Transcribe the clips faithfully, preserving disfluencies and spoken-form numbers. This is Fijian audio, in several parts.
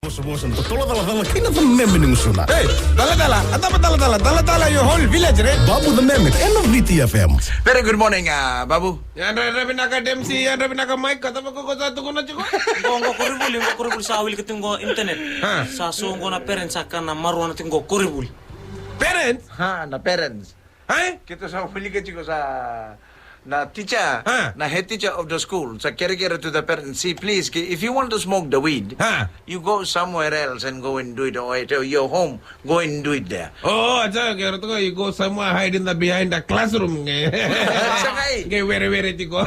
Vosa, vosa, na totolo, cala, cala, kei na the meme ni gusuna. Hey, cala, cala, a tapa cala, cala, cala, cala, your whole village, right? Babu the meme, ena Viti F M. Very good morning, uh, Babu. Yadra, yadra vinaka Dempsey, yadra vinaka Mike, ka tapa ko ko sa tukuna tiko. Qo, qo koronivuli, qo koronivuli sa wilika tiko qo internet. Ha. Sa so qo na parents sa kana marijuana tiko qo koronivuli. Parents? Ha, na parents. Hey? Keitou sa wilika tiko sa na teacher, ha, na head teacher of the school sa kerekere to the parents, say, please, ki-, if you want to smoke the weed, ha, you go somewhere else and go and do it, or at your home, go and do it there. Oh, a sa kere toka, you go somewhere, hide in the behind the classroom. Sa qai. Qai werewere tiko.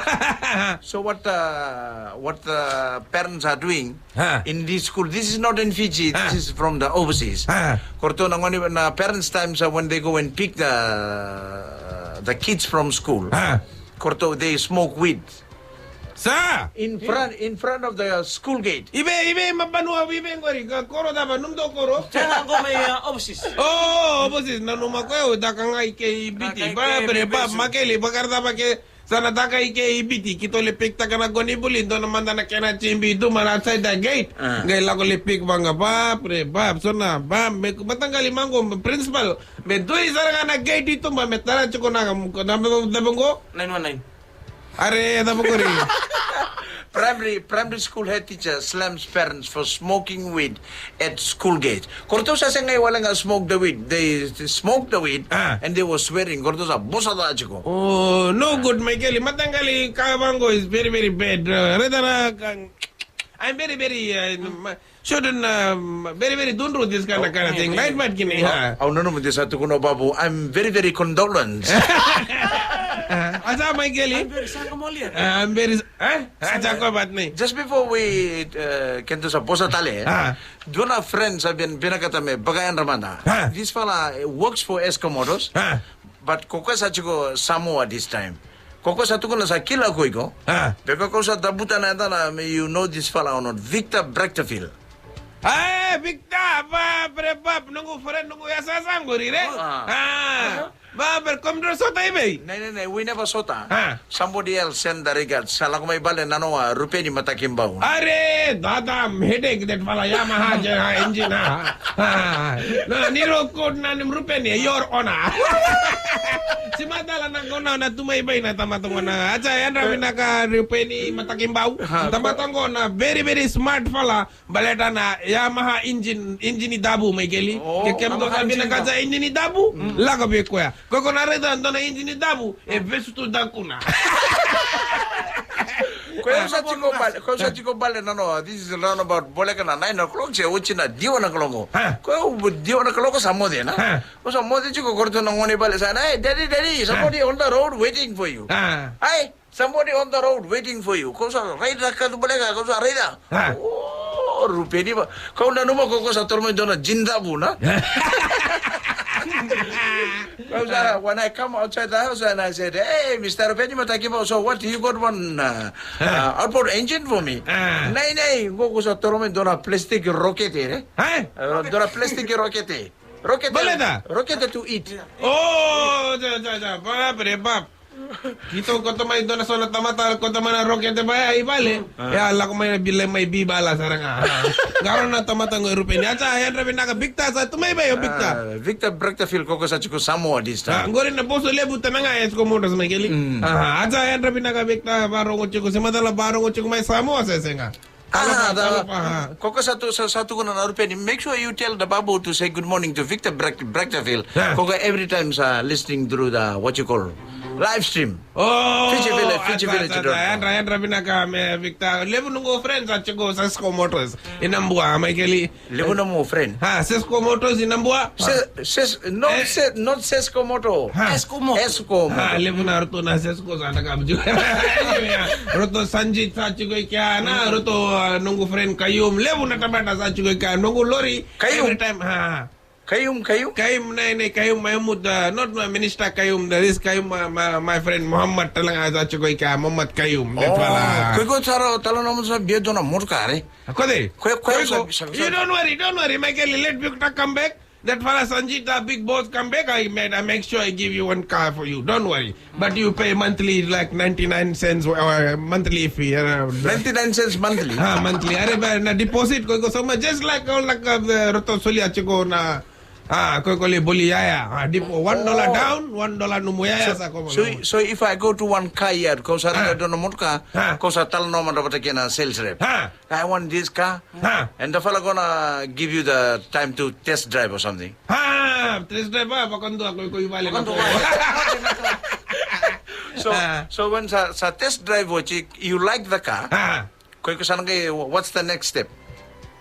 So what, uh, what the parents are doing, ha, in this school. This is not in Fiji. Ha. This is from the overseas. Ha. Koratou na gone, na parents' times are when they go and pick the, the kids from school. Ha. Koratou, they smoke weed. Sa? In front, in front of the school gate. Ibe, ibe, mabanua, ibe, qori, ka koro dava, num do koro? Sa na qo mai, uh, overseas. Oh, overseas, nanuma ko, da ka qai ke i Viti. Ka qai ke i Viti. Ba, bre, ba, makeli, ba, kara dava ke, sa na taka i ke i Viti, keitou le pick taka na gone i vuli, dua na mada na kena jibi tu mai na outside the gate. Ah. Qai lako le pick vaqo, bap re bap, so na bap, me mataqali mai qo, principal, me dui sara ga na gate i tuba, me tara tiko na, na, na, na, na, qo. Nine one nine. Are, na, qori. Primary, primary school head teacher slams parents for smoking weed at school gate. Koratou sa sega wale ga smoke the weed. They smoke the weed, ah, and they were swearing. Koratou sa vosa ca tiko. Oh, no good, Michael. Mataqali ka vaqo is very, very bad. Uh, raica na ka, I'm very, very, uh, ma-, shouldn't, um, very, very don't do this kind of, oh, kind of thing. Right, but kini, ha. Au nanuma ni sa tukuna o Babu, I'm very, very condolence. Asa, Michael. I'm very sakamolian. Uh, I'm very, eh? Ah, sa koya vata ni. Just before we, uh, keitou sa vosa tale, eh? Ah. Dua na friend sa via, vinakata me vakayadra mada. Ah. This fella, uh, works for Eskom Motors, ah, but ko koya sa tiko Samoa this time. Ko koya sa tukuna sa kila ko iko. Ah. Beka ko sa cavuta na yacana, me you know this fella or not. Victor Brechterfield. Eh, Victor, bap re bap, noqu friend, noqu yasayasa qori, re? Ah. Ah. Bap re, kemudrau sota i vei? Nei, nei, nei, we never sota. Ah. Somebody else send the regards. Sa lako mai vale na noa, Rupeni Matakibau. Are, dada, I'm headache that fella Yamaha, je, ha, engine, ha. Ah. Na, ni ro code na nim Rupeni, your honor. Simatala na qo na, na tu mai vei na tamata qo na. Acha, yadra vinaka Rupeni Matakibau. Ah, tamata qo na very, very smart fella. Baleta na Yamaha engine, engine dabu, Michael. Oh, ke kemudou Yamaha sa vinakata engine dabu. Engine dabu, mm, lako vei koya. Ko ko na raica dua na engine dabu, e vesu tu dakuna. Ko ya sa tiko bale, ko sa tiko bale na noa. This is around about, voleka na nine o'clock, se oti na diwa na kaloko. Ha. Ko ya diwa na kaloko sa moce na. Ha. Ko sa moce tiko, koratou na gone bale sa na, "Hey, daddy, daddy, somebody on the road waiting for you." Ha. Hey, somebody on the road waiting for you. Ko sa raica ka tu baleka, ko sa raica. Ha. Oh, Rupeni va. Ko nanuma ko, ko sa toro mai dua na jin dabu na. Ko sa, when I come outside the house and I said, "Hey, Mister Rupeni Matakibau, so what, you got one, uh, uh, outboard engine for me?" Ah. Nei, nei, ko, ko sa toro mai dua na plastic rocket, eh? Ha? Uh, dua na plastic rocket, eh? Rocket, baleta? Rocket to eat. Oh, ja, ja, ja. Bap re bap. Keitou kauta mai dua na so na tamata, kauta mai na rokete mai i vale. Ah. Ya, lako mai na bila mai bibala sara ga. Qarauna na tamata qo e Rupeni. Acha, yadra vinaka Victor, sa tu mai vei o Victor? Ah, Victor Brechterfield, ko ko sa tiko Samoa this time. Ah, qori na boso levu tana ga Eskom Motors, Michael. Mm. Ah, acha, yadra vinaka Victor, varogo tiko, se matala varogo tiko mai Samoa se sega. Ah, da, ko ko sa tu, sa, sa tukuna na Rupeni. Make sure you tell the Babu to say good morning to Victor Brech-, Brechterfield. Ah. Ko ko every time sa listening through the, what you call, live stream. Oh, Fiji Village, Fiji Village dot com. Yadra, yadra vinaka me Victor. Levu noqu friends sa tiko sa Eskom Motors. Ina bua, Michael. Levu nomu friend. Ha, Sesco Motors i Nabua. Se-, ses-, not, eh, se-, not Sesco Motor. Ha. Esco Motor. Esco Motor. Ha, levu na ratou na Sesco sa na kamuju. Ratou Sanjit sa tiko i kea na, ratou, uh, noqu friend Kayum. Levu na tamata sa tiko i kea. Noqu lori. Kayum. Every time, ha. Kayum, Kayum? Kayum, nei, nei, Kayum, Mahmud, uh, not my minister Kayum, this Kayum, uh, my, my friend Muhammad, talega sa tiko i kea, Muhammad Kayum, that fella. Oh, ko iko sa ra, tala nomu sa bia dua na motoka, eh? Ko cei? Ko, ko, ko iko, sa, sa, you don't worry, don't worry, Michael, let Victor come back. That fella Sanjita, big boss, come back. I made, I make sure I give you one car for you. Don't worry. But you pay monthly, like, ninety-nine cents or, uh, monthly fee. Uh, ninety-nine cents monthly. Ah, monthly. Are ba na deposit ko iko soma, just like, uh, like, uh, the roto solia tiko na, ah, ko iko le boli yaya. Ah, depo one dollar down, one dollar nomu yaya sa ko. So, so if I go to one car yard, ko sa rega dua na motoka, ko sa talanoa mada vata kei na sales rep. I want this car. And the fella gonna give you the time to test drive or something. Ha, test drive va, vakadua ko iko i vale na ko. So, so when sa, sa test drive oti, you like the car. Ko iko sa na qai, what's the next step?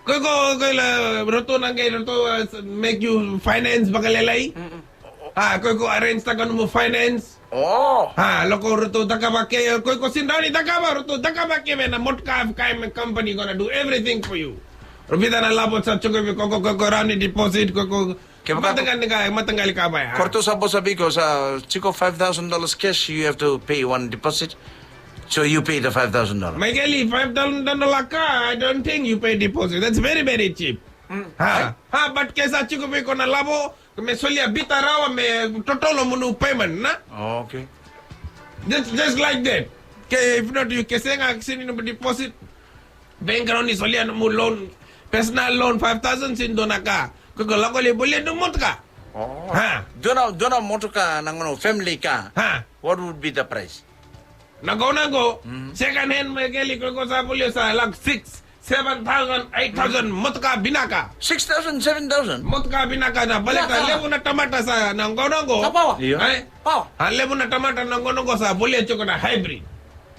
Ko iko, ko ila roto na qai roto, uh, make you finance vakalailai. Ah, ko iko arrange taka nomu finance. Oh. Ah, lako ratou cakava ke, ko iko sega ni rawa ni cakava, ratou cakava ke vei na motoka, kai me company gonna do everything for you. Ro vica na lavo sa tiko vei ko, ko, ko, ko rawa ni deposit, ko, ko. Ke vaka mataqali ka, mataqali ka vaya. Ko ratou sa vosa vei iko sa tiko five thousand dollars cash, you have to pay one deposit. So you pay the five thousand dollars. Maikeli, five thousand dollar ka, I don't think you pay deposit. That's very, very cheap. Ha, ha, but ke sa tiko vei iko na lavo, me solia vita rawa me totolo mo nomu payment, na? Oh, okay. Just, just like that. Ke, if not, you ke sega, ke sega ni nomu deposit. Bank rawa ni solia nomu loan, personal loan, five thousand, sega ni dua na ka. Ko iko lako lai volia nomu motoka. Oh. Ha. Dua na, dua na motoka na gauna family car. Ha. What would be the price? Na gauna qo, second hand Maikeli, ko iko sa volia sa lako six, seven thousand, eight thousand, motoka vinaka. Six thousand, seven thousand? Motoka vinaka na baleta levu na tamata sa na gauna qo. Sa power? Io. Ai? Power. A levu na tamata na gauna qo sa volia tiko na hybrid.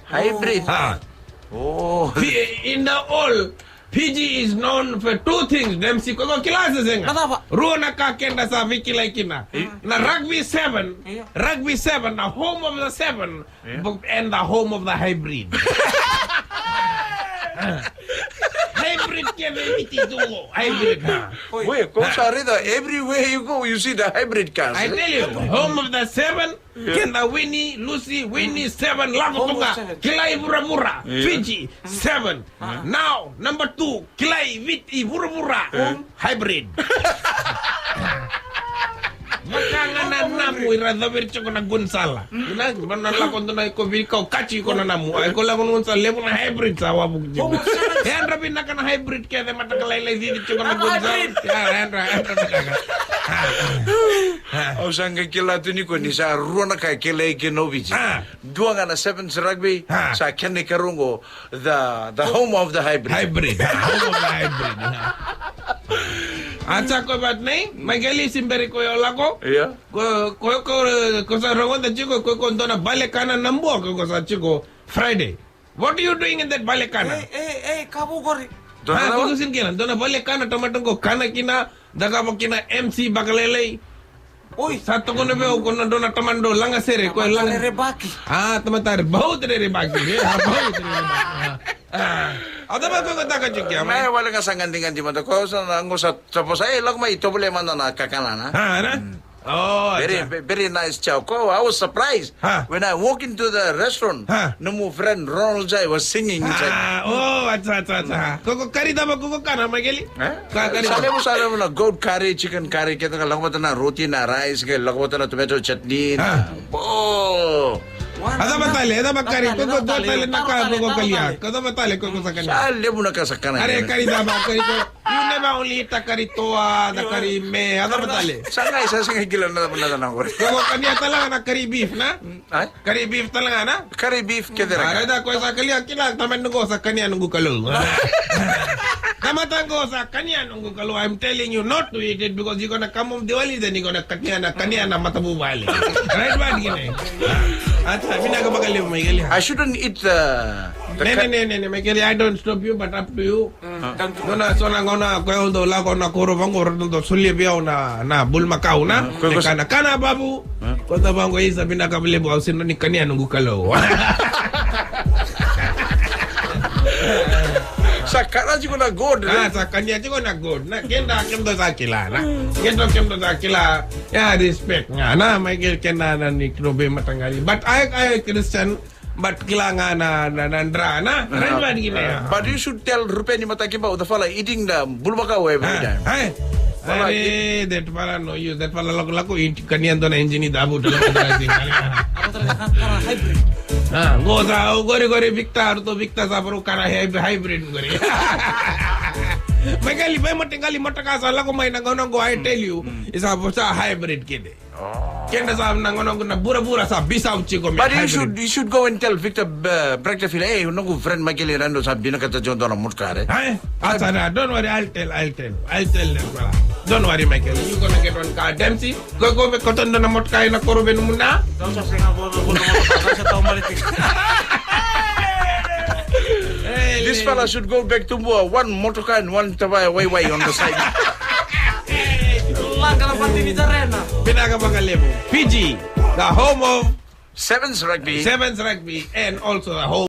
Hybrid? Ha. Oh. Fi-, in the all, Fiji is known for two things, dem si ko iko kila se sega. Na cava? Rua na ka keda sa veikilai kina. Na rugby seven, rugby seven, na home of the seven, and the home of the hybrid. Hybrid ke vei Viti tu qo, hybrid, ha. Oi, ko sa raica everywhere you go, you see the hybrid cars. I tell you, home of the seven, keda Winnie, Lucy, Winnie, seven, lako tu ga. Kilai vuravura, Fiji, seven. Now, number two, kilai Viti vuravura, hybrid. Vaka ga na namu ira coviri tiko na gunisala. Na, na lako dua na iko viri kau kaci iko na namu. Ai ko lako na gunisala levu na hybrid sa wavuki tiko. Yadra vinaka na hybrid kece mataka lailai cici tiko na gunisala. Ya, yadra, yadra vinaka. Au sa qai kila tu ni ko ni sa rua na ka e kilai kina o Viti. Dua ga na sevens rugby, sa kena ikarua qo, the, the home of the hybrid. Hybrid, home of the hybrid. A sa ko vata nei, Maikeli, se bera ko o lako. Ia. Ko, ko, ko, ko sa rogoca tiko, ko, ko dua na vale kana na bua, ko, ko sa tiko Friday. What are you doing in that vale kana? Ei, ei, ei, ka vou qori. Dua na cava? Ko, ko sega ni kila, dua na vale kana tamata qo kana kina, cakava kina M C vakalailai. Oi. Sa tukuna vei au ko na dua na tamata dau lagasere, ko e laga. Tamata rerevaki. A, tamata rerevaki. Bauta rerevaki. E, a, bauta rerevaki. A. A, tamata ko taka tiko ya. Mai wale ga sa gadigadi mada ko sa na qo sa tovosa. E, lako mai tovolea mada na kakana na. A, na? Oh, very, very nice chow. Ko, I was surprised. When I walk into the restaurant, nomu friend Ronald Jai was singing inside. Ah, oh, acha, acha, acha. Ko, ko kari cava ko, ko kana, Maikeli? Eh? Ka kari. Sa levu, sa levu na goat curry, chicken curry, kece ka lako vata na roti, na rice, ke lako vata na tomato chutney. Ah. Oh. A cava tale, a cava kari, ko, ko, ko tale na ka ko, ko kalia. Ko cava tale ko, ko sa kania. Sa levu na ka sa kana. Are kari cava, kari ko. You never only eat takari toa, takari me, a cava tale? Sa qai, sa qai kila na, na, na, na, na. Ko, ko kania tale ga na curry beef, na? Ai? Curry beef tale ga, na? Curry beef kece ga. A, raica ko sa kalia, kila, tamata noqu sa kania noqu Kalou. Tamata noqu sa kania noqu Kalou. I'm telling you not to eat it because you're gonna come home Diwali, then you're gonna kania na, kania na matavuvale. Right, what, kine? Acha, vinaka vakalevu, Maikeli. I shouldn't eat the, the ne, ne, ne, ne, ne, Maikeli, I don't stop you, but up to you. Dua na so na gauna ko au dau lako na koro vaqo, ratou dau solia vei au na, na bulumakau na. Ko, ko, kana, kana babu. Ko da vaqo isa vinaka vakalevu, au sega ni kania noqu Kalou. Sa kana tiko na goat, eh? A, sa kania tiko na goat. Na keda kemudou sa kila, na. Keda kemudou sa kila. Ya, respect ga. Na, mai ke, keda na ni kilo be mataqali. But I, I Christian, but kila ga na, na, na dra, na. Right, right, kina ya. But you should tell Rupeni Matakibau, the fella eating the bulumakau every time. Ai. Are, that fala no use, that fala lakolako, kania dua na engine dabu, dua na engine. Kara hybrid. Ah, qo sa, o qori qori Victor, to Victor sa bro kara hybrid qori. Mai qali, mai mote qali, motoka sa lako mai na gauna qo, I tell you, isa sa hybrid kede. Keda sa na gauna qo na burabura sa bisau tiko me hybrid. But you should, you should go and tell Victor, uh, Brechtefila, hey, noqu friend Michael Rando sa vinakata tiko dua na motoka re. Ai, asa na, don't worry, I'll tell, I'll tell, I'll tell them, brother. Don't worry, Michael, you gonna get one car. Dempsey, go, go, go, koto dua na motoka ena koro vei nomu na. Don't say nga vo, vo, vo, vo, vo, vo, vo, vo, vo, This fella should go back to Mua, one motoka and one tavaya waiwai on the side. Laka na pati ni tarena. Vinaka vakalevu. Fiji, the home of Sevens rugby. Sevens rugby, and also the home